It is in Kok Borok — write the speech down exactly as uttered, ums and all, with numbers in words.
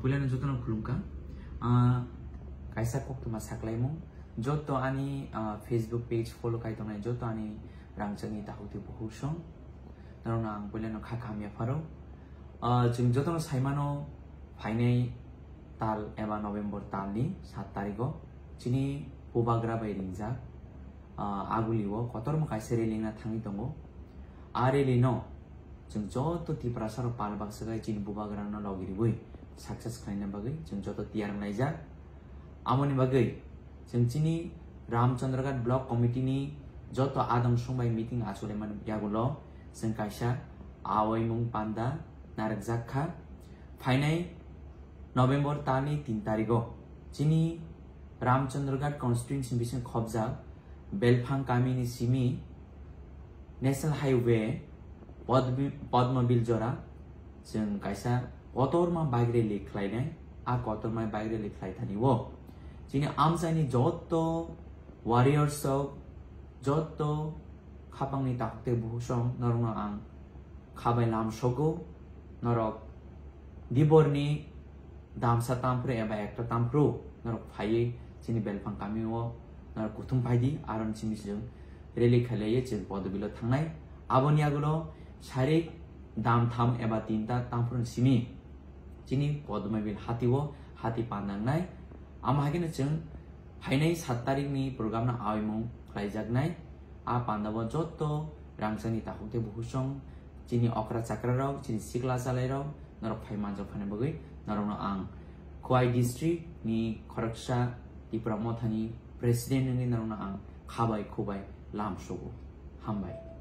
Puilano jotono khulumkha. Ah, kaisa koktwma saklaimung. Joto ani, ah, Facebook page follow kai tongnai joto ani rangchakni takhuk tei bukhuk song. Norokno ang puilano kha kaham yapharo. Ah, chwng jotono saimano phainai tal eba November talni sat tarigo chini bubagra bai ringjak, ah, Agulio kotorma kaisa rally wngna thangwi tongo. A rally no chwng joto Tiprasa rok pal baksa khai chini bubagra no logi riwi success khlaina bagwi chwng joto tiyar wnglaijak. Amoni bagwi chwng chini Ramchandraghat Block Committee ni joto adong song bai meeting achukmani yagulo chwng kaisa awaimung panda narwkjak kha. Phainai November talni tin tarigo chini Ramchandraghat constituency bising khobjak Belphang kamini simi National Highway Podbi-, Podmobil jora chwng kaisa kotorma bike rally khlainai. A kotorma bike rally khlai thani o chini amchaini joto warriors rok, joto khapangni takhuk tei bukhuk song norokno ang khabai lam sogo. Norok diborni damsa tamphru eba ekta tamphru norok phaiwi chini Belphang kamio norok kuthum phaidi, aro chini chwng rally khlaiwi chwng Podobilo thangnai. Aboni agulo sarik dam tham eba tinta tamphru simi chini Podmobil hatio hati pandangnai. Amo hai kheno chwng phainai sat tarikni program no awaimung khlaijaknai. A pandao joto rangchakni takhuk tei bukhuk song, chini okra chakra rok, chini sikla chalai rok, norok phai manjak phani bagwi norokno ang Khowai district ni khoroksa Tipra Mothani president wngwi norokno ang khabai khubai lam sogo. Hambai.